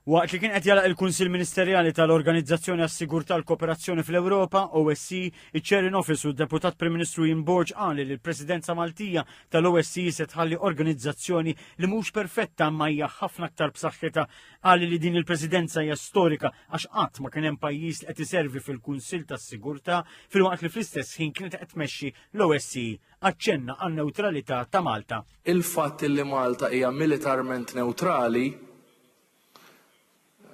Waqt li kien qed jalaq il-Kunsill Ministerjali tal-Organizzazzjoni għas-Sigurtà l-Kooperazzjoni fl-Ewropa, OSCE, iċ-Chair in Office u d-Deputat Prim Ministru Ian Borg qal li l-Presidenza Maltija tal-OSCE se tħalli organizzazzjoni li mhux perfetta imma hija ħafna aktar b'saħħitha. Qal li din il-Presidenza hija storika għax qatt ma kien hemm pajjiż li qed iservi fil-Kunsill tas-Sigurtà filwaqt li fl-istess ħin kienet qed tmexxi l-OSCE. Aċċenna għan-newtralità ta' Malta. Il-fatt li Malta hija militarment newtrali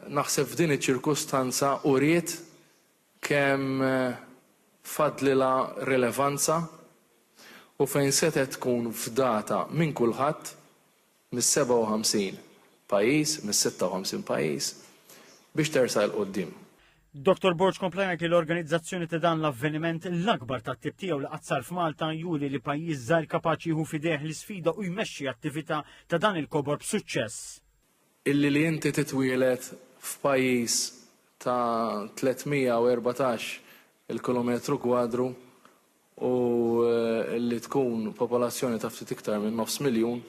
naħseb f'din iċ-ċirkustanza uriet kemm fadlilha rilevanza u fejn setgħet tkun fdata minn kulħadd mis-57 pajjiż, mis-56 pajjiż, biex tersaq 'il quddiem. Dottor Borg kompla jgħid li l-organizzazzjoni ta' dan l-avveniment l-akbar tat-tip tiegħu li qatt sar f'Malta juri li pajjiż żgħir kapaċi jieħu f'idejh l-isfida u jmexxi attività ta' dan il-kobor b'suċċess. Illi li inti titwieled f'pajjiż ta' 314 il kilometru kwadru u li tkun popolazzjoni ta' ftit iktar minn nofs miljun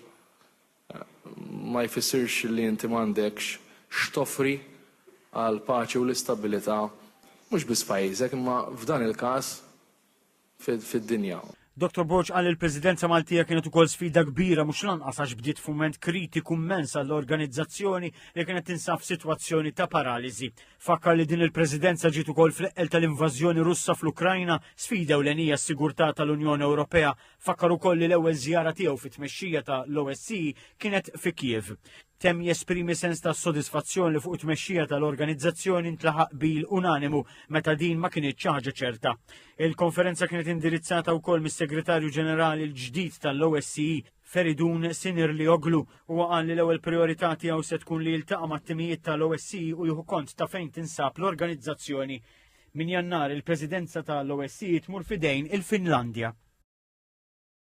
ma jfissirx li inti m'għandekx x'toffri għall-paċi u l-istabilità mhux biss f'pajjiżek imma f'dan il-każ fid-dinja. Dottor Borg qal li l-Presidenza Maltija kienet ukoll sfida kbira mhux lanqas għax bdiet f'mument kritiku mmens għall-organizzazzjoni li kienet tinsab f'sitwazzjoni ta' paraliżi. Fakkar li din il-Presidenza ġiet ukoll fl-eqqel tal-invażjoni Russa fl-Ukrajna, sfida ewlenija s-sigurtà tal-Unjoni Ewropea. Fakkar ukoll li l-ewwel żjara tiegħu fit-tmexxija ta' l-OSCE kienet fi Kiev. Temm jesprimi sens ta' sodisfazzjon li fuq it-tmexxija tal-organizzazzjoni ntlaħaq qbil unanimu meta din ma kinitx xi ħaġa ċerta. Il-konferenza kienet indirizzata wkoll mis-Segretarju Ġenerali l-ġdid tal-OSCE, Feridun Sinirlioglu. Huwa qal li l-ewwel priorità tiegħu se tkun li jiltaqa' mat-timijiet tal-OSCE u jieħu kont ta' fejn tinsab l-organizzazzjoni. Minn Jannar il-Presidenza tal-OSCE tmur f'idejn il-Finlandja.